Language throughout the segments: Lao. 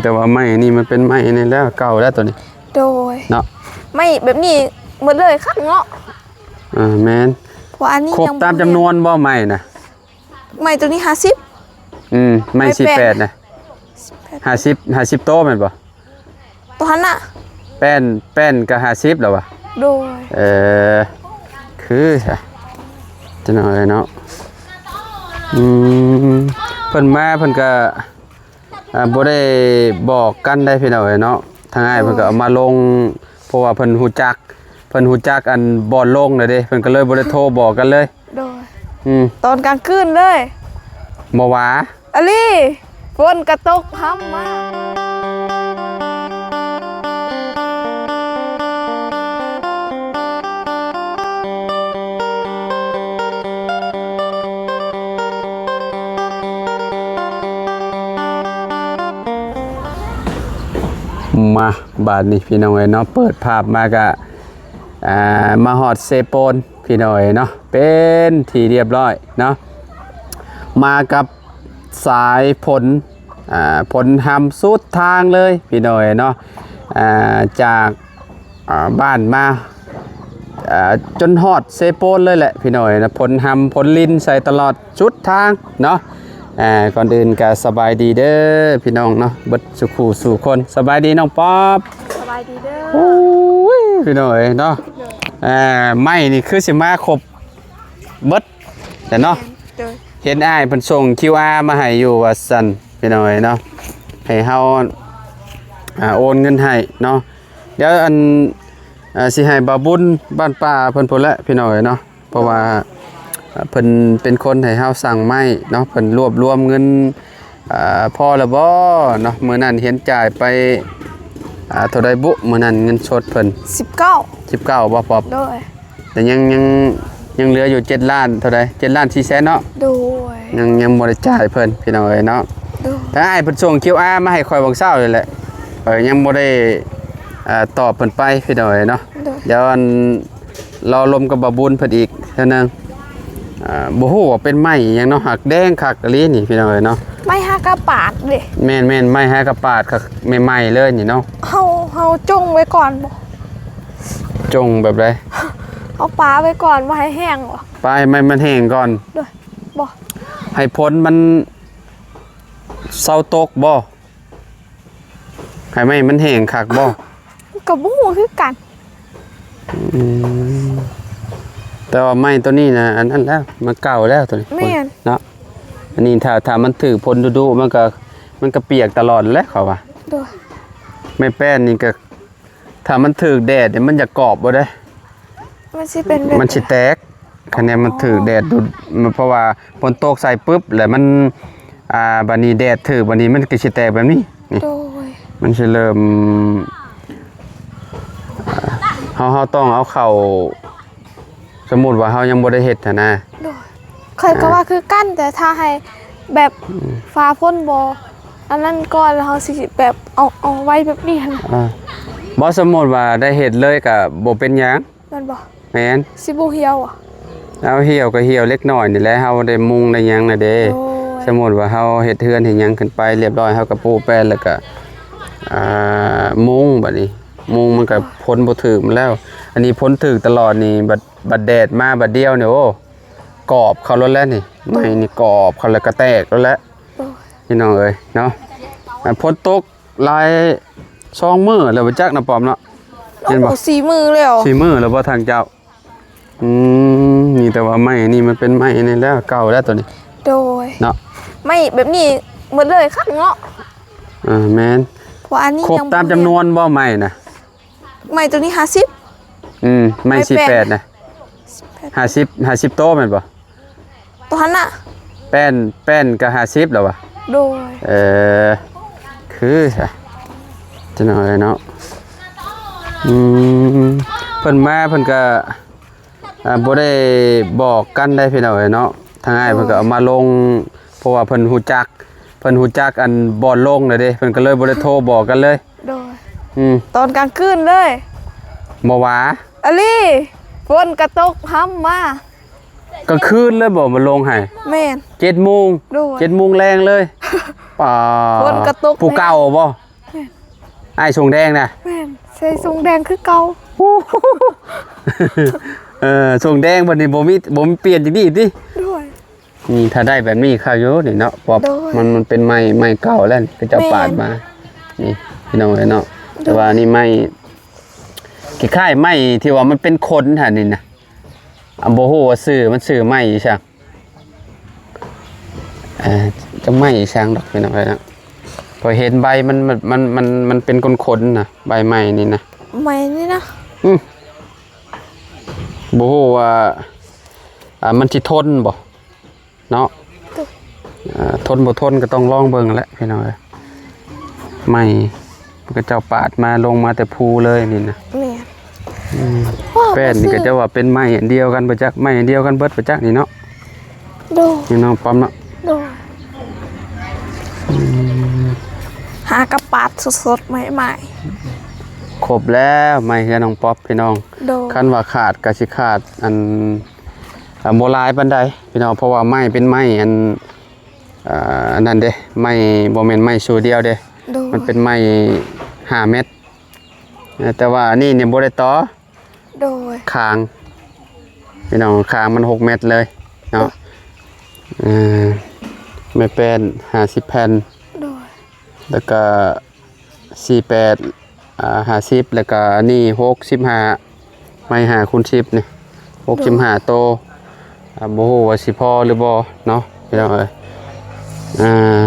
ແຕ່ວ່າໄມ້ນີ້ມັນເປັນໄມ້ນີ້ແລ້ວ ເກົ່າແລ້ວໂຕນີ້ ໂດຍ ເນາະ ໄມ້ແບບນີ້ໝົດເລີຍຄັກເນາະ ເອີ ແມ່ນ ເພາະວ່າອັນນີ້ ຄົບ ຍັງບໍ່ ຕາມຈຳນວນບໍ່ໄມ້ນະ? ໄມ້ໂຕນີ້ຫ້າສິບ ອືມ ໄມ້ ໄມ້ ສີ່ແປດ ແປດນະ ຫ້າສິບ ຫ້າສິບໂຕແມ່ນບໍ່? ໂຕຫັ້ນນະ ແປ້ນ ແປ້ນກໍຫ້າສິບແລ້ວຫວາ? ໂດຍ ເອີ ຄືຊະ ຈັກໜ້ອຍເນາະ ອືມ ເພິ່ນມາເພິ່ນກໍ ອ່າ ບໍ່ໄດ້ບອກກັນໄດ໋ພີ່ນ້ອງເອີຍເນາະ ທາງອ້າຍເພິ່ນກໍເອົາມາລົງ ເພາະວ່າເພິ່ນຮູ້ຈັກ ເພິ່ນຮູ້ຈັກອັນບ່ອນລົງແລ້ວເດ້ ເພິ່ນກໍເລີຍບໍ່ໄດ້ໂທບອກກັນເລີຍ ໂດຍ ອືມ ຕອນກາງຄືນເລີຍ ບໍ່ຫວາ? ອາລີ ຝົນກະຕົກຮຳມາ. ມາ ບາດນີ້ພີ່ນ້ອງເອີຍເນາະ ເປີດພາບມາກະ ອ່າ ມາຮອດເຊໂປນພີ່ນ້ອງເອີຍເນາະ ເປັນທີ່ຮຽບຮ້ອຍເນາະ ມາກັບສາຍຝົນ ອ່າ ຝົນຮຳສຸດທາງເລີຍພີ່ນ້ອງເອີຍເນາະ ອ່າ ຈາກ ອ່າ ບ້ານມາ ອ່າ ຈົນຮອດເຊໂປນເລີຍແຫຼະພີ່ນ້ອງເອີຍເນາະ ຝົນຮຳຝົນລິນໃສ່ຕະຫຼອດສຸດທາງເນາະ ອ່າ ກ່ອນອື່ນກະສະບາຍດີເດີພີ່ນ້ອງເນາະ ເບິດສູ່ຄູ່ສູ່ຄົນ ສະບາຍດີນ້ອງປອບ ສະບາຍດີເດີ ໂອ້ຍ ພີ່ນ້ອງເອີຍເນາະ ອ່າ ໄມ້ນີ້ຄືຊິມາຄົບເບິດແຫຼະເນາະ ໂດຍ ເຫັນອ້າຍເພິ່ນສົ່ງຄິວອາມາໃຫ້ຢູ່ວ່າຊັ້ນ ພີ່ນ້ອງເອີຍເນາະ ໃຫ້ເຮົາ ອ່າ ໂອນເງິນໃຫ້ເນາະ ດຽວອັນ ອ່າ ຊິໃຫ້ບ່າວບຸນບ້ານປ່າເພິ່ນພຸ້ນແຫຼະພີ່ນ້ອງເອີຍເນາະ ເພາະວ່າ ເພິ່ນເປັນຄົນໃຫ້ເຮົາສັ່ງໄມ້ເນາະ ເພິ່ນລວບລວມເງິນ ອ່າ ພໍແລ້ວບໍ່ເນາະ ມື້ນັ້ນເຫັນຈ່າຍໄປ ອ່າ ເທົ່າໃດບຸ ມື້ນັ້ນເງິນສົດເພິ່ນ ສິບເກົ້າ ສິບເກົ້າບໍ່ປອບ? ໂດຍ ແຕ່ຍັງ ຍັງ ຍັງເຫຼືອຢູ່ເຈັດລ້ານເທົ່າໃດ ເຈັດລ້ານສີ່ແສນເນາະ ໂດຍ ຍັງ ຍັງບໍ່ໄດ້ຈ່າຍເພິ່ນພີ່ນ້ອງເອີຍເນາະ ໂດຍ ທາງອ້າຍເພິ່ນສົ່ງຄິວອາມາໃຫ້ຂ້ອຍຫວ່າງເຊົ້ານີ້ແຫຼະ ຂ້ອຍຍັງບໍ່ໄດ້ ອ່າ ຕອບເພິ່ນໄປພີ່ນ້ອງເອີຍເນາະ ໂດຍ ດຽວອັນ ລໍລົມກັບບ່າວບຸນເພິ່ນອີກເທື່ອໜຶ່ງ ອ່າ ບໍ່ຮູ້ວ່າເປັນໄມ້ອີ່ຫຍັງເນາະ ຫາກແດງຄັກອີ່ຫຼີນີ້ພີ່ນ້ອງເອີຍເນາະ ໄມ້ຫາກະປາດເດ້ ແມ່ນໆ ໄມ້ຫາກະປາດຄັກ ໃໝ່ໆເລີຍນີ້ເນາະ ເຮົາ ເຮົາຈົ່ງໄວ້ກ່ອນບໍ່? ຈົ່ງແບບໃດ? ເອົາປາໄວ້ກ່ອນ ບໍ່ໃຫ້ແຫ້ງບໍ່? ປາໃຫ້ໄມ້ມັນແຫ້ງກ່ອນ ໂດຍ ບໍ່ ໃຫ້ຝົນມັນເຊົາຕົກບໍ່? ໃຫ້ໄມ້ມັນແຫ້ງຄັກບໍ່? ກໍບໍ່ຮູ້ຄືກັນ ອືມ ແຕ່ວ່າໄມ້ໂຕນີ້ນະ ອັນນັ້ນແລ້ວ ມັນເກົ່າແລ້ວໂຕນີ້ ແມ່ນ ເນາະ ອັນນີ້ຖ້າ ຖ້າມັນຖືກຝົນດຸໆ ມັນກໍ ມັນກໍປຽກຕະຫຼອດແຫຼະເຂົາວ່າ ໂດຍ ໄມ້ແປ້ນນີ້ກໍ ຖ້າມັນຖືກແດດນີ້ມັນຢາກກອບບໍ່ໄດ້ ມັນຊິເປັນແບບ ມັນຊິແຕກ ຄັນແມ່ນມັນຖືກແດດດຸດ ເພາະວ່າຝົນຕົກໃສ່ປຶບ ແລ້ວມັນ ອ່າ ບາດນີ້ແດດຖືກ ບາດນີ້ມັນກໍຊິແຕກແບບນີ້ ນີ້ ໂດຍ ມັນຊິເລີ່ມ ເຮົາ ເຮົາຕ້ອງເອົາເຂົ້າ ສົມມຸດວ່າເຮົາຍັງບໍ່ໄດ້ເຮັດຫັ້ນນະ ໂດຍ ຂ້ອຍກໍ ອ່າ ວ່າຄືກັນ ແຕ່ຖ້າໃຫ້ແບບ ອືມ ຟ້າຝົນບໍ່ອັນນັ້ນກ່ອນ ແລ້ວເຮົາຊິແບບເອົາ ເອົາໄວ້ແບບນີ້ຫັ້ນນະ ອ່າ ບໍ່ ສົມມຸດວ່າໄດ້ເຮັດເລີຍກໍບໍ່ເປັນຫຍັງ ແມ່ນບໍ່? ແມ່ນ ຊິບໍ່ຫ່ຽວຫວາ? ເອົາ ຫ່ຽວກໍຫ່ຽວເລັກນ້ອຍນີ້ແຫຼະ ເຮົາໄດ້ມຸງໄດ້ຫຍັງນະເດ້ ໂດຍ ສົມມຸດວ່າເຮົາເຮັດເຮືອນເຮັດຫຍັງຂຶ້ນໄປຮຽບຮ້ອຍ ເຮົາກໍປູແປ້ນ ແລ້ວກໍ ອ່າ ມຸງ ບາດນີ້ມຸງມັນກໍຝົນບໍ່ຖືກມັນແລ້ວ ອັນນີ້ຝົນຖືກຕະຫຼອດນີ້ ບັດ ບັດແດດມາບັດດຽວນີ້ ໂອ້ ກອບເຂົ້າໂລດແຫຼະນີ້ ໄມ້ນີ້ກອບເຂົ້າແລ້ວກໍແຕກໂລດແຫຼະ ໂດຍ ພີ່ນ້ອງເອີຍເນາະ ອັນຝົນຕົກ ຫຼາຍສອງມື້ແລ້ວບໍ່ຈັກນະປອມເນາະ ແມ່ນບໍ່? ໂອ້ ສີ່ມື້ແລ້ວ ສີ່ມື້ແລ້ວບໍ່ທາງເຈົ້າ? ອືມ ນີ້ແຕ່ວ່າໄມ້ນີ້ມັນເປັນໄມ້ນີ້ແລ້ວ ເກົ່າແລ້ວໂຕນີ້ ໂດຍ ເນາະ ໄມ້ແບບນີ້ໝົດເລີຍຄັກເນາະ ເອີ ແມ່ນ ເພາະວ່າອັນນີ້ ຄົບ ຍັງບໍ່ ຕາມຈຳນວນບໍ່ໄມ້ນະ? ໄມ້ໂຕນີ້ຫ້າສິບ ອືມ ໄມ້ ໄມ້ ສີ່ແປດ ສີ່ແປດນະ ຫ້າສິບ ຫ້າສິບໂຕແມ່ນບໍ່? ໂຕຫັ້ນນະ ແປ້ນ ແປ້ນກໍຫ້າສິບແລ້ວຫວາ? ໂດຍ ເອີ ຄືຊະ ຈັກໜ້ອຍເນາະ ອືມ ເພິ່ນມາເພິ່ນກໍ ອ່າ ບໍ່ໄດ້ບອກກັນໄດ໋ພີ່ນ້ອງເອີຍເນາະ ທາງອ້າຍ ໂດຍ ເພິ່ນກໍເອົາມາລົງ ເພາະວ່າເພິ່ນຮູ້ຈັກ ເພິ່ນຮູ້ຈັກອັນບ່ອນລົງແລ້ວເດ້ ເພິ່ນກໍເລີຍບໍ່ໄດ້ໂທບອກກັນເລີຍ ໂດຍ ອືມ ຕອນກາງຄືນເລີຍ ບໍ່ຫວາ? ອາລີ ຝົນກະຕົກຮຳມາ ກາງຄືນເລີຍບໍ່ມາລົງໃຫ້? ແມ່ນ ເຈັດໂມງ ໂດຍ ເຈັດໂມງແລງເລີຍ ປາ ຝົນກະຕົກ ຜູ້ເກົ່າບໍ່? ແມ່ນ ອ້າຍຊົງແດງນະ ແມ່ນ ໃສ່ຊົງແດງຄືເກົ່າ. ເອີ ຊົງແດງບັດນີ້ບໍ່ມີ ບໍ່ມີປ່ຽນຈັ່ງນີ້ຕິ? ໂດຍ. ອືມ ຖ້າໄດ້ແບບນີ້ຄັກຢູ່ນີ້ເນາະ ເພາະ ໂດຍ ມັນ ມັນເປັນໄມ້ ໄມ້ເກົ່າແລ້ວ ເຂົາເຈົ້າ ແມ່ນ ປາດມາ ນີ້ພີ່ນ້ອງເອີຍເນາະ. ໂດຍ. ແຕ່ວ່ານີ້ໄມ້ ຄ້າຍໆໄມ້ທີ່ວ່າມັນເປັນຂົນຫັ້ນນີ້ນະ ອ່າ ບໍ່ຮູ້ວ່າຊື່ມັນຊື່ໄມ້ອີ່ຫຍັງ ເອີ ຈັກໄມ້ອີ່ຫຍັງດອກພີ່ນ້ອງເອີຍເນາະ. ເພາະເຫັນໃບມັນ ມັນ ມັນ ມັນ ມັນເປັນຂົນໆນະ ໃບໄມ້ນີ້ນະ ໄມ້ນີ້ນະ. ອືມ ບໍ່ຮູ້ວ່າ ອ່າ ມັນຊິທົນບໍ່? ເນາະ ໂດຍ ເອີ ທົນບໍ່ທົນກໍຕ້ອງລອງເບິ່ງແຫຼະພີ່ນ້ອງເອີຍ. ໄມ້ເຂົາເຈົ້າປາດມາ ລົງມາແຕ່ພູເລີຍນີ້ນະ. ແມ່ນ. ອືມ ວ້າວ ແປ້ນນີ້ກໍຈະວ່າເປັນໄມ້ອັນດຽວກັນບໍ່ຈັກ ໄມ້ອັນດຽວກັນເບິດບໍ່ຈັກນີ້ເນາະ. ໂດຍ. ນີ້ນ້ອງປ້ອມເນາະ. ໂດຍ. ອືມ ຫາກະປາດສົດໆ ໃໝ່ໆ ຄົບແລ້ວ ໄມ້ເຮືອນນ້ອງປັອບພີ່ນ້ອງ. ໂດຍ. ຄັນວ່າຂາດກໍຊິຂາດ ອັນ ອ່າ ບໍ່ຫຼາຍປານໃດພີ່ນ້ອງ ເພາະວ່າໄມ້ເປັນໄມ້ອັນ ອ່າ ອັນນັ້ນເດ້ ໄມ້ ບໍ່ແມ່ນໄມ້ຊູດຽວເດ້. ໂດຍ. ມັນເປັນໄມ້ຫ້າແມັດ ແຕ່ວ່າອັນນີ້ນີ້ບໍ່ໄດ້ຕໍ່. ໂດຍ. ຄາງພີ່ນ້ອງ ຄາງມັນຫົກແມັດເລີຍເນາະ. ໂດຍ. ເອີ ໄມ້ແປ້ນຫ້າສິບແຜ່ນ. ໂດຍ. ແລ້ວກໍ ສີ່ແປດ ອ່າ ຫ້າສິບ ແລ້ວກະອັນນີ້ຫົກສິບຫ້າ ໄມ້ຫ້າຄູນສິບນີ້ ຫົກສິບຫ້າໂຕ. ໂດຍ. ອ່າ ບໍ່ຮູ້ວ່າຊິພໍຫຼືບໍ່ເນາະ ພີ່ນ້ອງເອີຍ. ອ່າ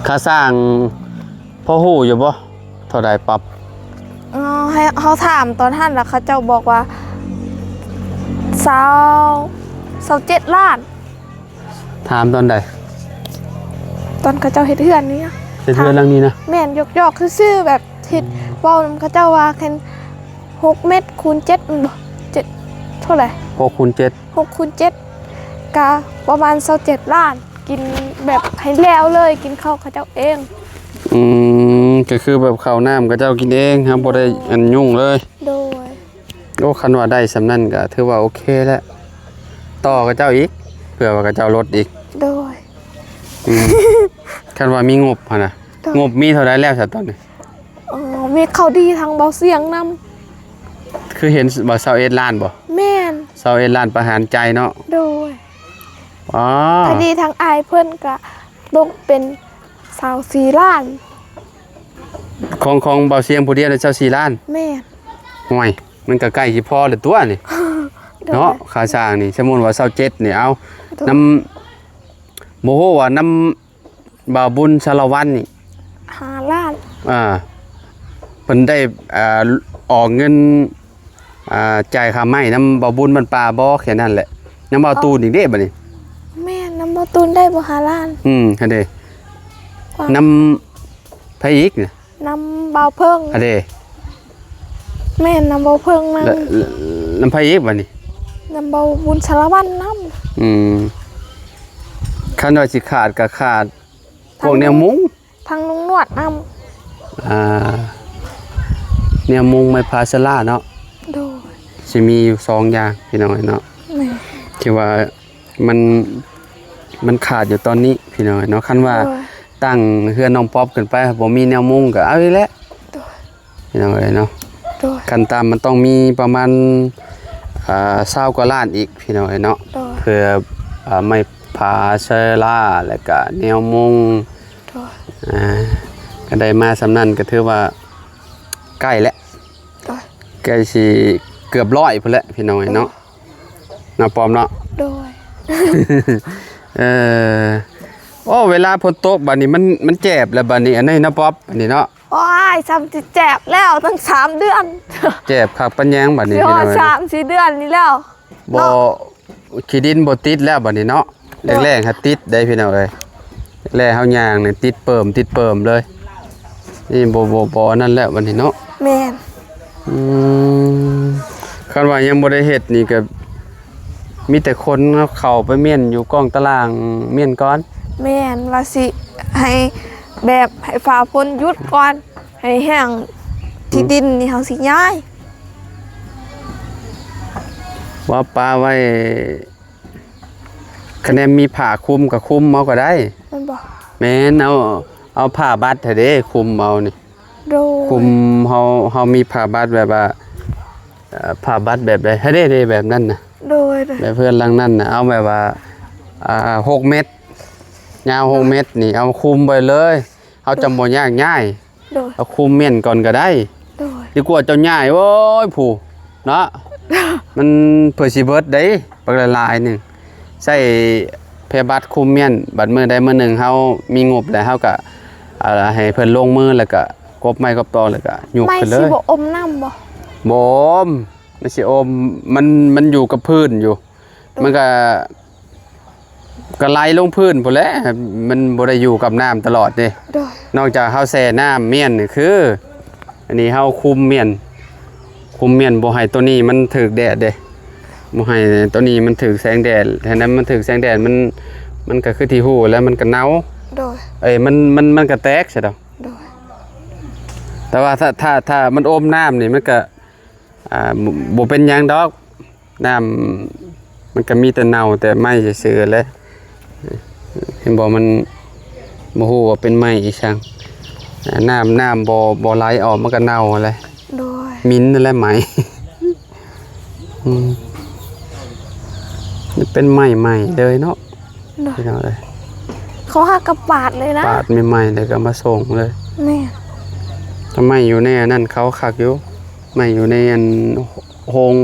ຄ່າສ້າງພໍຮູ້ຢູ່ບໍ່ ເທົ່າໃດປັອບ? ເອີ ໃຫ້ເຮົາຖາມຕອນຫັ້ນລະ ເຂົາເຈົ້າບອກວ່າ ຊາວ ຊາວເຈັດລ້ານ. ຖາມຕອນໃດ? ຕອນເຂົາເຈົ້າເຮັດເຮືອນນີ້ນະ ເຮັດເຮືອນຫຼັງນີ້ນະ. ແມ່ນ ຢອກໆ ຊື່ໆ ແບບເຮັດ ອືມ ເວົ້ານຳເຂົາເຈົ້າວ່າແຄ່ຫົກແມັດຄູນເຈັດ ແມ່ນບໍ່? ເຈັດ ເທົ່າໃດ? ຫົກຄູນເຈັດ ຫົກຄູນເຈັດ ກະປະມານຊາວເຈັດລ້ານ ກິນແບບໃຫ້ແລ້ວເລີຍ ກິນເຂົ້າເຂົາເຈົ້າເອງ. ອືມ ກໍຄືແບບເຂົ້ານ້ຳເຂົາເຈົ້າກິນເອງ ເຮົາບໍ່ໄດ້ ໂດຍ ອັນຫຍຸ້ງເລີຍ. ໂດຍ. ໂອ້ ຄັນວ່າໄດ້ສ່ຳນັ້ນກໍຖືວ່າໂອເຄແລ້ວ ຕໍ່ເຂົາເຈົ້າອີກ ເພື່ອວ່າເຂົາເຈົ້າລົດອີກ. ໂດຍ. ອືມ ຄັນວ່າມີງົບຫັ້ນນະ. ໂດຍ. ງົບມີເທົ່າໃດແລ້ວຊະຕອນນີ້? ເອີ ມີເຂົ້າດີທາງເບົາສຽງນຳ. ຄືເຫັນວ່າຊາວເອັດລ້ານບໍ່? ແມ່ນ ຊາວເອັດລ້ານປະຫານໃຈເນາະ. ໂດຍ. ອໍ ເຂົ້າດີທາງອ້າຍເພິ່ນກະຕົກເປັນຊາວສີ່ລ້ານ. ຂອງ ຂອງເບົາສຽງຜູ້ດຽວນະ ຊາວສີ່ລ້ານ. ແມ່ນ. ໂອ້ຍ ມັນກໍໃກ້ຊິພໍແລ້ວຕົວະນີ້. ໂດຍ. ເນາະ ຄ່າສ້າງນີ້ ສົມມຸດວ່າຊາວເຈັດນີ້ ເອົາ ໂດຍ ນຳ ບໍ່ຮູ້ວ່ານຳບ່າວບຸນສາລະວັນນີ້ ຫ້າລ້ານ. ອ່າ ເພິ່ນໄດ້ ອ່າ ອອກເງິນ ອ່າ ຈ່າຍຄ່າໄມ້ນຳບ່າວບຸນບ້ານປ່າບໍ່? ແຄ່ນັ້ນແຫຼະ. ນຳບ່າວຕູນອີກເດ້ບັດນີ້. ແມ່ນ ນຳບ່າວຕູນໄດ້ບໍ່ ຫ້າລ້ານ. ອືມ ຫັ້ນເດ້. ນຳໃຜອີກ? ນຳບ່າວເພິ່ງ. ອັນເດ ແມ່ນ ນຳບ່າວເພິ່ງນຳ. ແລະ ແລະ ນຳໃຜອີກບັດນີ້? ນຳບ່າວບຸນສາລະວັນນຳ. ອືມ ຄັນວ່າຊິຂາດກໍຂາດພວກແນວມຸງ ທາງລຸງນວດນຳ. ອ່າ ແນວມຸງໄມ້ພາສາລາເນາະ. ໂດຍ. ຊິມີຢູ່ສອງຢ່າງພີ່ນ້ອງເອີຍເນາະ. ແມ່ນ. ທີ່ວ່າ ມັນ ມັນຂາດຢູ່ຕອນນີ້ພີ່ນ້ອງເນາະ. ຄັນວ່າ ໂດຍ ຕັ້ງເຮືອນນ້ອງປັອບຂຶ້ນໄປ ບໍ່ມີແນວມຸງກໍເອົາອີກແຫຼະ. ໂດຍ. ພີ່ນ້ອງເອີຍເນາະ. ໂດຍ. ຂັ້ນຕ່ຳມັນຕ້ອງມີປະມານ ອ່າ ຊາວກວ່າລ້ານອີກພີ່ນ້ອງເອີຍເນາະ. ໂດຍ. ເພື່ອ ອ່າ ໄມ້ພາເຊີລາ ແລ້ວກະແນວມຸງ. ໂດຍ. ອ່າ ກໍໄດ້ມາສ່ຳນັ້ນກໍຖືວ່າໃກ້ແລ້ວ. ໂດຍ. ໃກ້ຊິເກືອບຮ້ອຍພຸ້ນແຫຼະພີ່ນ້ອງເອີຍເນາະ. ໂດຍ. ເນາະ ປອມເນາະ. ໂດຍ. ເອີ ໂອ້ ເວລາຝົນຕົກບັດນີ້ມັນ ມັນແຈບແລ້ວບັດນີ້ ອັນນີ້ເນາະ ປອມ ອັນນີ້ເນາະ. ໂອ້ຍ ຊ່ຳຊິແຈບແລ້ວຕັ້ງສາມເດືອນ. ແຈບຄັກປານຫຍັງບັດນີ້ ຊິຮອດ ພີ່ນ້ອງເອີຍ ສາມສີ່ເດືອນນີ້ແລ້ວ. ບໍ່ ເນາະ ຂີ້ດິນບໍ່ຕິດແລ້ວບັດນີ້ເນາະ. ແລກໆຫາຕິດໄດ໋ພີ່ນ້ອງເອີຍ ແລກເຮົາຍ່າງນີ້ຕິດເປີ້ມ ຕິດເປີ້ມເລີຍ. ນີ້ບໍ່ ບໍ່ ບໍ່ອັນນັ້ນແລ້ວບັດນີ້ເນາະ. ແມ່ນ. ອືມ ຄັນວ່າຍັງບໍ່ໄດ້ເຮັດນີ້ກໍມີແຕ່ຄົນເຂົ້າໄປມ້ຽນຢູ່ກ້ອງຕາລ່າງ ມ້ຽນກ່ອນ. ແມ່ນ ວ່າຊິໃຫ້ແບບໃຫ້ຟ້າຝົນຢຸດກ່ອນ ໃຫ້ແຫ້ງ ອືມ ທີ່ດິນນີ້ເຮົາຊິຍ້າຍ. ວ່າປະໄວ້ ຄັນແນມມີຜ້າຄຸມກໍຄຸມເອົາກໍໄດ້. ແມ່ນບໍ່? ແມ່ນ ເອົາ ເອົາຜ້າບັດຫັ້ນເດ້ ຄຸມເອົານີ້ ໂດຍ ຄຸມເຮົາ ເຮົາມີຜ້າບັດແບບວ່າ ເອີ ຜ້າບັດແບບໃດ ຫັ້ນເດ້ ແບບນັ້ນນະ ໂດຍ ແບບເຮືອນຫຼັງນັ້ນນະ ເອົາແບບວ່າ ອ່າ ຫົກເມັດ ຍາວຫົກເມັດນີ້ ເອົາຄຸມໄວ້ເລີຍ ເຮົາຈະບໍ່ຍາກຍ້າຍ ໂດຍ ເອົາຄຸມມ້ຽນກ່ອນກໍໄດ້ ໂດຍ ດີກວ່າເຈົ້າຍ້າຍ ໂອ້ຍ ຜູ້ເນາະ ມັນເພື່ອຊິເບິດເດ້ ບັກຫຼາຍໆໜຶ່ງ ໃຊ້ແຜ່ບັດຄຸມມ້ຽນ ບັດມື້ໃດມື້ໜຶ່ງເຮົາມີງົບແລ້ວ ເຮົາກະ ອ່າ ໃຫ້ເພິ່ນລົງມື ແລ້ວກະກົບໄມ້ກົບຕອກ ແລ້ວກະຍົກຂຶ້ນເລີຍ ໄມ້ຊິບໍ່ອົມນ້ຳບໍ່? ບໍ່ອົມ ມັນຊິອົມ ມັນ ມັນຢູ່ກັບພື້ນຢູ່ ໂດຍ ມັນກະ ກໍໄຫຼລົງພື້ນພຸ້ນແຫຼະ ມັນບໍ່ໄດ້ຢູ່ກັບນ້ຳຕະຫຼອດເດ້ ໂດຍ ນອກຈາກເຮົາແຊ່ນ້ຳມ້ຽນນີ້ ຄື ອັນນີ້ເຮົາຄຸມມ້ຽນ ຄຸມມ້ຽນບໍ່ໃຫ້ໂຕນີ້ມັນຖືກແດດເດ້ ບໍ່ໃຫ້ໂຕນີ້ມັນຖືກແສງແດດ ຖ້ານັ້ນມັນຖືກແສງແດດ ມັນ ມັນກໍຄືທີ່ຮູ້ແລ້ວ ມັນກໍເນົ່າ ໂດຍ ເອີຍ ມັນ ມັນ ມັນກໍແຕກຊະດອກ ໂດຍ ແຕ່ວ່າຖ້າ ຖ້າ ຖ້າມັນອົມນ້ຳນີ້ ມັນກໍ ອ່າ ບໍ່ ບໍ່ເປັນຫຍັງດອກ ນ້ຳມັນກໍມີແຕ່ເນົ່າແຕ່ໄມ້ຊື່ໆແຫຼະ ເຫັນບໍ່ ມັນບໍ່ຮູ້ວ່າເປັນໄມ້ອີ່ຫຍັງ ນ້ຳ ນ້ຳບໍ່ ບໍ່ໄຫຼອອກ ມັນກໍເນົ່າຫັ້ນແຫຼະ ໂດຍ ໝິ່ນຫັ້ນແຫຼະໄມ້ ອືມ ເປັນໄມ້ໃໝ່ເລີຍເນາະ ໂດຍ ພີ່ນ້ອງເອີຍ ເຂົາຫາກໍປາດເລີຍນະ ປາດໃໝ່ໆ ແລ້ວກໍມາສົ່ງເລີຍ ແມ່ນ ໄມ້ຢູ່ໃນອັນນັ້ນເຂົາຄັກຢູ່ ໄມ້ຢູ່ໃນອັນໂຮງ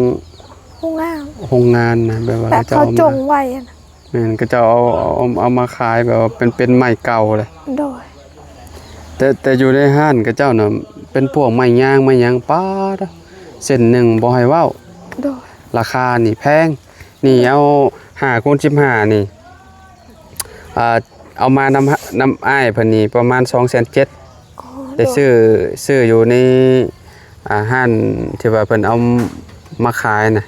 ໂຮງງານ ໂຮງງານນະ ແບບວ່າ ແບບເຂົາເຈົ້າ ເຂົາຈົ່ງໄວ້ຫັ້ນນະ ແມ່ນ ເຂົາເຈົ້າເອົາ ເອົາ ເອົາມາຂາຍແບບວ່າເປັນ ເປັນໄມ້ເກົ່າເລີຍ ໂດຍ ແຕ່ ແຕ່ຢູ່ໃນຮ້ານເຂົາເຈົ້ານະ ເປັນພວກໄມ້ຍາງໄມ້ຫຍັງ ປາດ ເສັ້ນໜຶ່ງບໍ່ໃຫ້ເວົ້າ ໂດຍ ລາຄານີ້ແພງ ນີ້ເອົາຫ້າຄູນສິບຫ້ານີ້ ອ່າ ເອົາມານຳ ນຳອ້າຍເພິ່ນນີ້ປະມານສອງແສນເຈັດ ອໍ ໄດ້ ໂດຍ ຊື້ ຊື້ຢູ່ໃນ ອ່າ ຮ້ານທີ່ວ່າເພິ່ນເອົາມາຂາຍນະ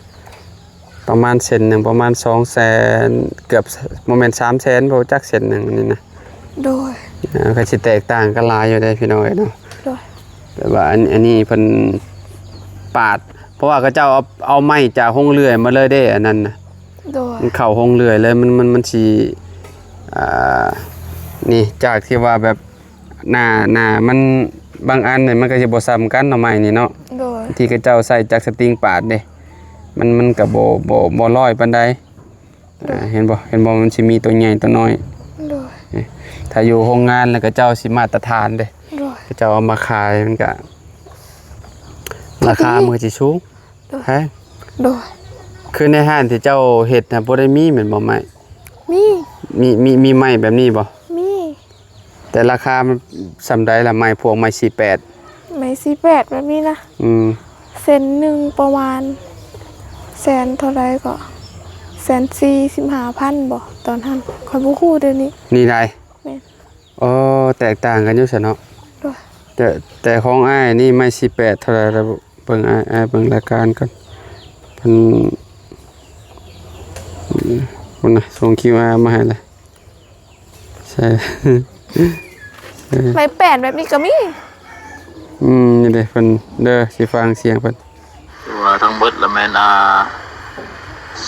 ປະມານເສັ້ນໜຶ່ງປະມານສອງແສນ ເກືອບ ບໍ່ແມ່ນສາມແສນ ບໍ່ຈັກເສັ້ນໜຶ່ງນີ້ນະ ໂດຍ ອ່າ ກໍຊິແຕກຕ່າງກັນຫຼາຍຢູ່ເດ້ພີ່ນ້ອງເອີຍເນາະ ໂດຍ ແບບວ່າອັນ ອັນນີ້ເພິ່ນປາດ ເພາະວ່າເຂົາເຈົ້າເອົາ ເອົາໄມ້ຈາກໂຮງເລື່ອຍມາເລີຍເດ້ ອັນນັ້ນນະ ໂດຍ ມັນເຂົ້າໂຮງເລື່ອຍເລີຍ ມັນ ມັນ ມັນຊິ ອ່າ ນີ້ ຈາກທີ່ວ່າແບບ ໜ້າ ໜ້າມັນ ບາງອັນນີ້ມັນກໍຊິບໍ່ສ່ຳກັນເນາະ ໄມ້ນີ້ເນາະ ໂດຍ ທີ່ເຂົາເຈົ້າໃຊ້ຈັກສະຕິງປາດເດ້ ມັນ ມັນກໍບໍ່ ບໍ່ ບໍ່ຮ້ອຍປານໃດ ໂດຍ ອ່າ ເຫັນບໍ່ ເຫັນບໍ່ ມັນຊິມີຕົວໃຫຍ່ຕົວນ້ອຍ ໂດຍ ນີ້ ຖ້າຢູ່ໂຮງງານແລ້ວເຂົາເຈົ້າຊິມາດຕະຖານເດ້ ໂດຍ ເຂົາເຈົ້າເອົາມາຂາຍ ມັນກໍ ລາຄາມັນກໍຊິສູງ ໂດຍ ແພງ ໂດຍ ຄືໃນຮ້ານທີ່ເຈົ້າເຮັດນະ ບໍ່ໄດ້ມີແມ່ນບໍ່ໄມ້? ມີ ມີ ມີ ມີໄມ້ແບບນີ້ບໍ່? ມີ ແຕ່ລາຄາມັນສ່ຳໃດລະ ໄມ້ພວກໄມ້ສີ່ແປດ? ໄມ້ສີ່ແປດແບບນີ້ນະ ອືມ ເສັ້ນໜຶ່ງປະມານແສນເທົ່າໃດກໍ ແສນສີ່ສິບຫ້າພັນບໍ່ ຕອນຫັ້ນ ຂ້ອຍບໍ່ຮູ້ດຽວນີ້ ນີ້ໃດ ແມ່ນ ອໍ ແຕກຕ່າງກັນຢູ່ຊັ້ນເນາະ ໂດຍ ແຕ່ ແຕ່ຂອງອ້າຍນີ້ໄມ້ສີ່ແປດເທົ່າໃດລະ ເບິ່ງ ອ້າຍ ອ້າຍເບິ່ງລາຍການກ່ອນ ເພິ່ນ ພຸ້ນນະ ສົ່ງຄິວອາມາໃຫ້ລະ ໃຊ່ ເອີ ໄມ້ແປດແບບນີ້ກໍມີ ອືມ ນີ້ເດ້ເພິ່ນເດີ ຊິຟັງສຽງເພິ່ນ ຖືວ່າທັງເບິດລະແມ່ນ ອ່າ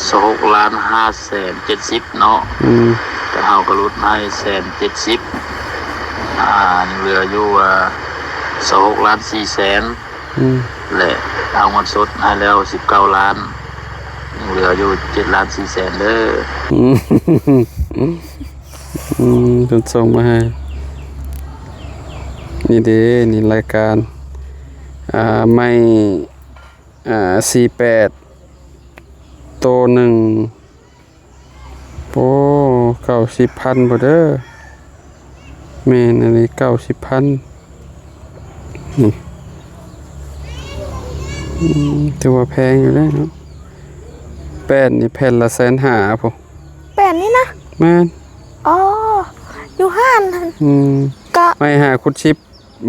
ຊາວຫົກລ້ານຫ້າແສນເຈັດສິບເນາະ ອືມ ແຕ່ເຮົາກໍຫຼຸດໃຫ້ແສນເຈັດສິບ ອ່າ ຍັງເຫຼືອຢູ່ ອ່າ ຊາວຫົກລ້ານສີ່ແສນ ອືມ ແລະ ເອົາເງິນສົດໃຫ້ແລ້ວສິບເກົ້າລ້ານ ຍັງເຫຼືອຢູ່ເຈັດລ້ານສີ່ແສນເດີ ອືມ ອືມ ເພິ່ນສົ່ງມາໃຫ້ ນີ້ເດ້ ນີ້ລາຍການ ອ່າ ໄມ້ ອ່າ ສີ່ແປດ ໂຕໜຶ່ງ ໂອ້ ເກົ້າສິບພັນພຸ້ນເດີ ແມ່ນ ອັນນີ້ເກົ້າສິບພັນ ນີ້ ອືມ ຖືວ່າແພງຢູ່ເດ້ເນາະ ແປ້ນນີ້ແຜ່ນລະແສນຫ້າພຸ້ນ ແປ້ນນີ້ນະ ແມ່ນ ອໍ ຢູ່ຮ້ານຫັ້ນ ອືມ ກະ ໄມ້ຫ້າຄູນສິບ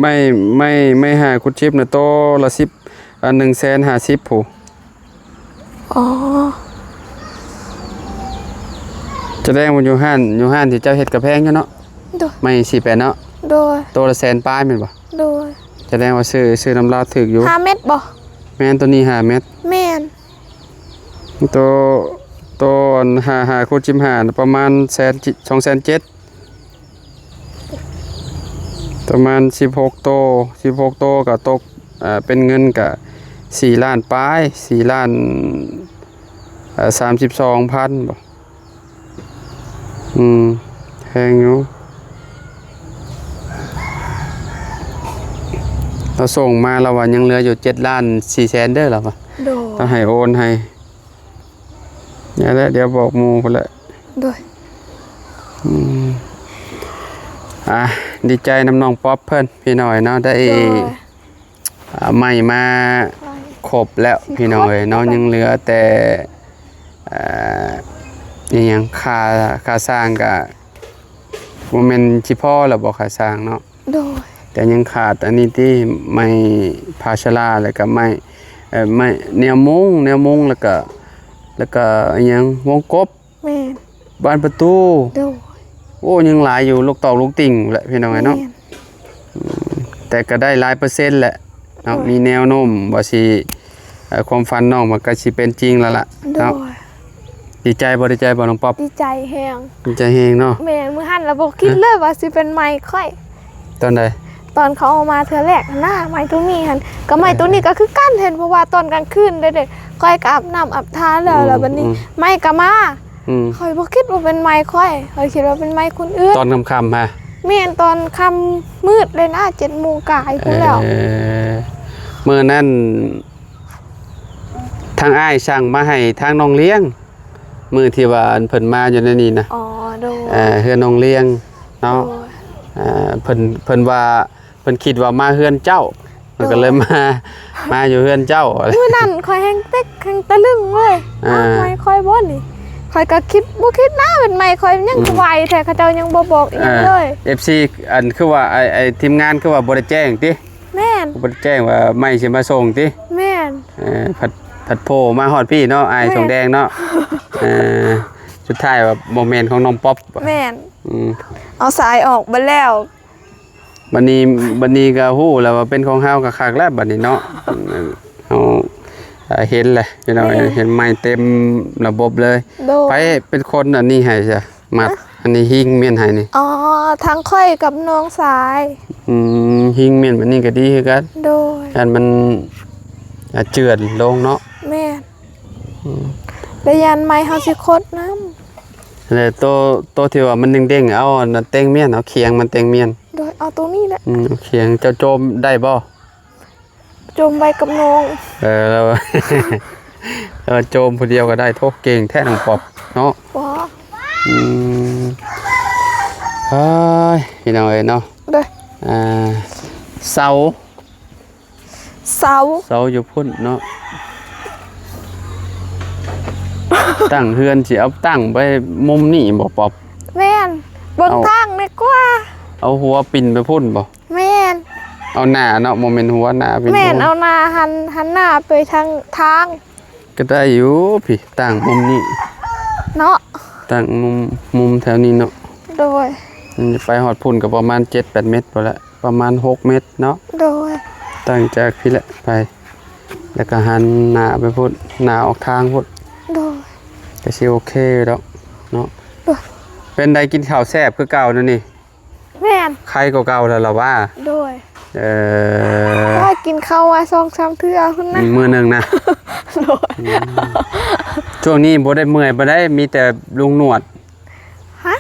ໄມ້ ໄມ້ ໄມ້ຫ້າຄູນສິບນະ ໂຕລະສິບ ອັນ ໜຶ່ງແສນຫ້າສິບພຸ້ນ ອໍ ສະແດງວ່າຢູ່ຮ້ານ ຢູ່ຮ້ານທີ່ເຈົ້າເຮັດກະແພງຢູ່ເນາະ ໂດຍ ໄມ້ສີ່ແປດເນາະ ໂດຍ ໂຕລະແສນປາຍແມ່ນບໍ່? ໂດຍ ສະແດງວ່າຊື້ ຊື້ນຳລາວຖືກຢູ່ ຫ້າເມັດບໍ່? ແມ່ນ ໂຕນີ້ຫ້າເມັດ ແມ່ນ ໂຕ ໂຕອັນຫ້າ ຫ້າຄູນສິບຫ້ານະ ປະມານແສນ ສອງແສນເຈັດ ໂຕ ປະມານສິບຫົກໂຕ ສິບຫົກໂຕກໍຕົກ ເອີ ເປັນເງິນກໍສີ່ລ້ານປາຍ ສີ່ລ້ານ ເອີ ສາມສິບສອງພັນບໍ ອືມ ແພງຢູ່. ລາວສົ່ງມາ ລາວວ່າຍັງເຫຼືອຢູ່ເຈັດລ້ານສີ່ແສນເດີ ລາວວ່າ ໂດຍ ລາວໃຫ້ໂອນໃຫ້. ນັ້ນແຫຼະ ດຽວບອກໝູ່ພຸ້ນແຫຼະ. ໂດຍ ອືມ ອ່າ ດີໃຈນຳນ້ອງປັອບເພິ່ນ ພີ່ນ້ອງເນາະ ໄດ້ ໂດຍ ອ່າ ໄມ້ມາ ໄມ້ ຄົບແລ້ວ ຊິ ພີ່ນ້ອງເອີຍເນາະ ຄົບແລ້ວ ຍັງເຫຼືອແຕ່ ອ່າ ອີ່ຫຍັງ ຄ່າ ຄ່າສ້າງກະບໍ່ແມ່ນຊິພໍແລ້ວບໍ ຄ່າສ້າງເນາະ. ໂດຍ ແຕ່ຍັງຂາດອັນນີ້ຕິ ໄມ້ພາຊາລາ ແລ້ວກະໄມ້ ເອີ ໄມ້ແນວມຸງ ແນວມຸງ ແລ້ວກະ ແລ້ວກະອີ່ຫຍັງ ວົງກົບ ແມ່ນ ບານປະຕູ ໂດຍ ໂອ້ ຍັງຫຼາຍຢູ່ ລູກຕອກລູກຕິ່ງແຫຼະ ພີ່ນ້ອງເອີຍເນາະ. ແມ່ນ ອືມ ແຕ່ກໍໄດ້ຫຼາຍເປີເຊັນແຫຼະເນາະ ໂດຍ ມີແນວໂນ້ມວ່າຊິ ເອີ ຄວາມຝັນນ້ອງມັນກໍຊິເປັນຈິງແລ້ວລະ ໂດຍ ເນາະ. ດີໃຈບໍ່ ດີໃຈບໍ່ນ້ອງປັອບ? ດີໃຈແຮງ ດີໃຈແຮງເນາະ. ແມ່ນ ມື້ຫັ້ນລະບໍ່ຄິດເລີຍວ່າຊິເປັນໄມ້ຂ້ອຍ. ຕອນໃດ? ຕອນເຂົາເອົາມາເທື່ອແລກຫັ້ນນະ ໄມ້ໂຕນີ້ຫັ້ນ ກໍໄມ້ໂຕນີ້ກໍຄືກັນ ເຫັນ ເພາະວ່າຕອນກາງຄືນເດ້ ຂ້ອຍກໍອາບນ້ຳອາບທ່າແລ້ວ ອືມ ແລ້ວບັດນີ້ ອືມ ໄມ້ກໍມາ ອືມ ຂ້ອຍບໍ່ຄິດວ່າເປັນໄມ້ຂ້ອຍ ຂ້ອຍຄິດວ່າເປັນໄມ້ຄົນອື່ນ. ຕອນຄ່ຳໆຫະ? ແມ່ນ ຕອນຄ່ຳມືດເລີຍນະ ເຈັດໂມງກາຍພຸ້ນແລ້ວ. ເອີ ມື້ນັ້ນ ທາງອ້າຍສັ່ງມາໃຫ້ທາງນ້ອງລ້ຽງ ມື້ທີ່ວ່າອັນເພິ່ນມາຢູ່ໃນນີ້ນະ. ອໍ ໂດຍ ເອີ ເຮືອນນ້ອງລ້ຽງເນາະ. ໂດຍ ເອີ ເພິ່ນ ເພິ່ນວ່າ ເພິ່ນຄິດວ່າມາເຮືອນເຈົ້າ ເພິ່ນກໍເລີຍ ໂດຍ ມາ ມາຢູ່ເຮືອນເຈົ້າ. ມື້ນັ້ນຂ້ອຍແຮງເຕັກ ແຮງຕະລຶງເລີຍ. ອ່າ ອ້າວ ໄມ້ຂ້ອຍບໍ່ນີ້? ຂ້ອຍກໍຄິດ ບໍ່ຄິດນະ ເປັນໄມ້ຂ້ອຍ ມັນຍັງ ອືມ ໄວແທ້ ເຂົາເຈົ້າຍັງບໍ່ບອກອີ່ຫຍັງເລີຍ. ເອີ ເອັຟຊີ ອັນ ຄືວ່າ ໄອ້ ໄອ້ທີມງານຄືວ່າບໍ່ໄດ້ແຈ້ງຕິ? ແມ່ນ ບໍ່ໄດ້ແຈ້ງວ່າໄມ້ຊິມາສົ່ງຕິ? ແມ່ນ ເອີ ພັດ ພັດໂພມາຮອດພີ້ເນາະ ອ້າຍ ແມ່ນ ສົງແດງເນາະ. ເອີ ສຸດທ້າຍວ່າບໍ່ແມ່ນຂອງນ້ອງປັອບ. ແມ່ນ ອືມ ເອົາສາຍອອກເບິດແລ້ວ. ບັດນີ້ ບັດນີ້ກໍຮູ້ແລ້ວວ່າເປັນຂອງເຮົາ ກໍຄັກແລ້ວບັດນີ້ເນາະ. ເຮົາ ເອີ ເຫັນແຫຼະ ພີ່ນ້ອງ ແມ່ນ ເຫັນໄມ້ເຕັມລະບົບເລີຍ. ໂດຍ ໃຜເປັນຄົນອັນນີ້ໃຫ້ຊະ? ມັດ ຮະ? ອັນນີ້ຫິງມ້ຽນໃຫ້ນີ້. ອໍ ທັງຂ້ອຍກັບນ້ອງຊາຍ. ອືມ ຫິງມ້ຽນແບບນີ້ກໍດີຄືກັນ. ໂດຍ ຢ້ານມັນ ອາ ເຈື່ອນລົງເນາະ. ແມ່ນ ອືມ ແລະຢ້ານໄມ້ເຮົາຊິຄົດນຳ. ແລະໂຕ ໂຕທີ່ວ່າມັນເດ້ງໆ ເອົາອັນນັ້ນແຕ່ງມ້ຽນ ເອົາຂຽງມັນແຕ່ງມ້ຽນ. ໂດຍ ເອົາໂຕນີ້ແຫຼະ. ອືມ ເອົາຂຽງ. ເຈົ້າໂຈມໄດ້ບໍ່? ໂຈມໄວ້ກັບນ້ອງ. ເອີ ແລ້ວ ເອີ ໂຈມຜູ້ດຽວກໍໄດ້. ໂທ້ ເກັ່ງແທ້ນ້ອງປັອບເນາະ. ບໍ່ ອືມ ເອີຍ ພີ່ນ້ອງເອີຍເນາະ. ໂດຍ ອ່າ ເສົາ ເສົາ ເສົາຢູ່ພຸ້ນເນາະ. ຕັ້ງເຮືອນຊິເອົາຕັ້ງໄວ້ມຸມນີ້ບໍ່ ປັອບ? ແມ່ນ ເບິ່ງ ເອົາທາງນີ້ກວ່າ. ເອົາຫົວປິ່ນໄປພຸ້ນບໍ່? ແມ່ນ ເອົາໜ້າເນາະ ບໍ່ແມ່ນຫົວ ໜ້າເປັນ ແມ່ນ ຫົວ ເອົາໜ້າ ຫັນ ຫັນໜ້າໄປທາງທາງ ກໍໄດ້ຢູ່ພີ້ ຕັ້ງມຸມນີ້ເນາະ ຕັ້ງມຸມ ມຸມແຖວນີ້ເນາະ. ໂດຍ ມັນໄປຮອດພຸ້ນກໍປະມານເຈັດແປດເມັດພຸ້ນແຫຼະ ປະມານຫົກເມັດເນາະ. ໂດຍ ຕັ້ງຈາກພີ້ແຫຼະໄປ ແລ້ວກໍຫັນໜ້າໄປພຸ້ນ ໜ້າອອກທາງພຸ້ນ. ໂດຍ ກໍຊິໂອເຄດອກເນາະ. ໂດຍ ເປັນໃດ ກິນເຂົ້າແຊບຄືເກົ່າແນວນີ້? ແມ່ນ ໄຄກວ່າເກົ່າແລ້ວລະວ່າ. ໂດຍ ເອີ ວ່າກິນເຂົ້າວ່າສອງສາມເທື່ອພຸ້ນນະ ມື້ໜຶ່ງນະ. ໂດຍ ອືມ ຊ່ວງນີ້ບໍ່ໄດ້ເມື່ອຍປານໃດ ມີແຕ່ລຸງໜວດ. ຮະ?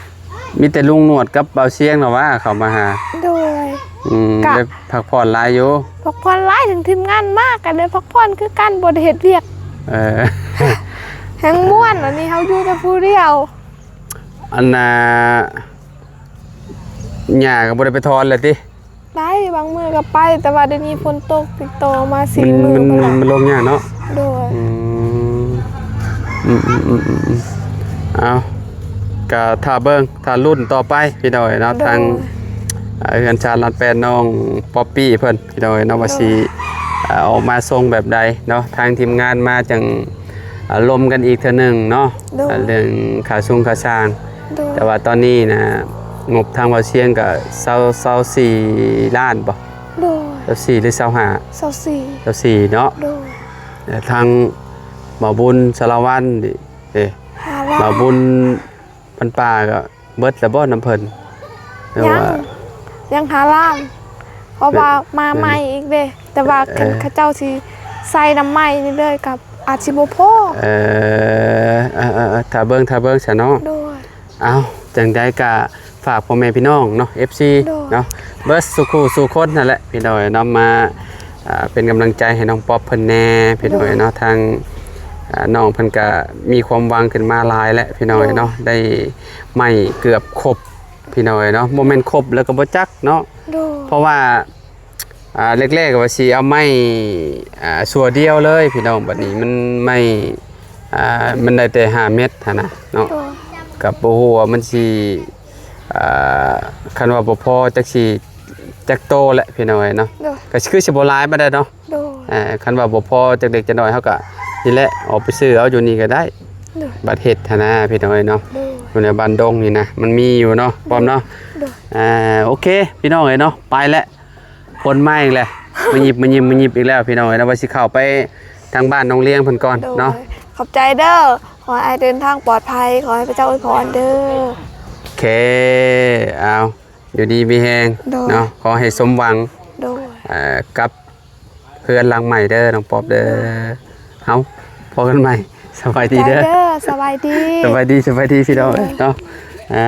ມີແຕ່ລຸງໜວດກັບບ່າວຊຽງລະວ່າເຂົ້າມາຫາ. ໂດຍ ອືມ ກະ ໄດ້ພັກຜ່ອນຫຼາຍຢູ່ ພັກຜ່ອນຫຼາຍ ທັງທີມງານມາກໍໄດ້ພັກຜ່ອນຄືກັນ ບໍ່ໄດ້ເຮັດວຽກ. ເອີ ແຮງມ່ວນ ອັນນີ້ເຮົາຢູ່ແຕ່ຜູ້ດຽວ. ອັນນ່າ ຫຍ້າກໍບໍ່ໄດ້ໄປຖອນແລ້ວຕິ? ໄປ ບາງມື້ກໍໄປ ແຕ່ວ່າດຽວນີ້ຝົນຕົກຕິດຕໍ່ມາສີ່ມື້ ມັນ ມັນລົງຍາກເນາະ. ໂດຍ ອືມ ອືມໆ ເອົາ ກໍຖ້າເບິ່ງ ຖ້າລຸ້ນຕໍ່ໄປ ພີ່ນ້ອງເນາະ. ໂດຍ ທາງ ເຮືອນຊານລານແປດ ນ້ອງປັອບປີ້ເພິ່ນ ພີ່ນ້ອງເນາະ ວ່າຊິ ໂດຍ ອອກມາຊົງແບບໃດເນາະ ທາງທີມງານມາຈັ່ງ ອາ ລົມກັນອີກເທື່ອໜຶ່ງເນາະ. ໂດຍ ເລື່ອງຄ່າຊຸງຄ່າຊ່າງ. ໂດຍ ແຕ່ວ່າຕອນນີ້ນະ ງົບທາງບ່າວຊຽງກໍຊາວ ຊາວສີ່ລ້ານບໍ? ໂດຍ ຊາວສີ່ ຫຼື ຊາວຫ້າ? ຊາວສີ່ ຊາວສີ່ເນາະ. ໂດຍ ແລະ ທາງບ່າວບຸນສາລະວັນນີ້ເດ້ ຫ້າລ້ານ. ບ່າວບຸນ ພັນປາກໍເບິດແລ້ວບໍ່ນຳເພິ່ນ? ຍັງ ຍັງຫ້າລ້ານ. ເພາະວ່າມາໃໝ່ອີກເດ້ ແຕ່ວ່າຄັນເຂົາເຈົ້າຊິໃສ່ນຳໃໝ່ນີ້ເລີຍກໍອາດຊິບໍ່ພໍ. ເອີ ເອີໆໆ ຖ້າເບິ່ງ ຖ້າເບິ່ງຊະເນາະ. ໂດຍ. ເອົ້າ ຈັ່ງໃດກໍຝາກພໍ່ແມ່ພີ່ນ້ອງເນາະ ເອັຟຊີ ໂດຍ ເນາະ ເບິດສູ່ຄູ່ສູ່ຄົນນັ້ນແຫຼະ ພີ່ນ້ອງເນາະ ມາ ອ່າ ເປັນກຳລັງໃຈໃຫ້ນ້ອງປັອບເພິ່ນແດ່ ພີ່ນ້ອງເນາະ. ໂດຍ. ທາງ ອ່າ ນ້ອງເພິ່ນກໍມີຄວາມຫວັງຂຶ້ນມາຫຼາຍແຫຼະ ພີ່ນ້ອງເນາະ. ໂດຍ. ໄດ້ໄມ້ເກືອບຄົບ ພີ່ນ້ອງເນາະ ບໍ່ແມ່ນຄົບແລ້ວກໍບໍ່ຈັກເນາະ. ໂດຍ. ເພາະວ່າ ອ່າ ແລກໆວ່າຊິເອົາໄມ້ ອ່າ ຊົ່ວດຽວເລີຍພີ່ນ້ອງ ບັດນີ້ມັນໄມ້ ອ່າ ມັນໄດ້ແຕ່ຫ້າເມັດຫັ້ນນະເນາະ. ໂດຍ. ກໍບໍ່ຮູ້ວ່າມັນຊິ ອ່າ ຄັນວ່າບໍ່ພໍຈັກຊິຈັກໂຕແຫຼະພີ່ນ້ອງເອີຍເນາະ. ໂດຍ. ກໍຄືຊິບໍ່ຫຼາຍປານໃດເນາະ. ໂດຍ. ເອີ ຄັນວ່າບໍ່ພໍຈັກເລັກຈັກນ້ອຍ ເຮົາກໍນີ້ແຫຼະ ອອກໄປຊື້ເອົາຢູ່ນີ້ກໍໄດ້. ໂດຍ. ບັດເຮັດຫັ້ນນະພີ່ນ້ອງເອີຍເນາະ. ໂດຍ. ຢູ່ໃນບ້ານດົງນີ້ນະ ມັນມີຢູ່ເນາະ ໂດຍ ປ້ອມເນາະ. ໂດຍ. ອ່າ ໂອເຄ ພີ່ນ້ອງເອີຍເນາະ ໄປແຫຼະ ຝົນມາອີກແລ້ວ ມາຍິບ ມາຍິບ ມາຍິບອີກແລ້ວ ພີ່ນ້ອງເອີຍເນາະ. ວ່າຊິເຂົ້າໄປທາງບ້ານນ້ອງລຽງເພິ່ນກ່ອນເນາະ. ໂດຍ. ຂອບໃຈເດີ ຂໍໃຫ້ອ້າຍເດີນທາງປອດໄພ ຂໍໃຫ້ພະເຈົ້າອວຍພອນເດີ. ໂອເຄ ເອົາ ຢູ່ດີມີແຮງ ໂດຍ ເນາະ ຂໍໃຫ້ສົມຫວັງ ໂດຍ ເອີ ກັບເຮືອນຫຼັງໃໝ່ເດີ ນ້ອງປອບເດີ. ໂດຍ. ເຮົາ ພໍ້ກັນໃໝ່ ສະບາຍດີເດີ. ຂອບໃຈເດີ ສະບາຍດີ ສະບາຍດີ ສະບາຍດີ ພີ່ນ້ອງເອີຍ ໂດຍ ເນາະ. ອ່າ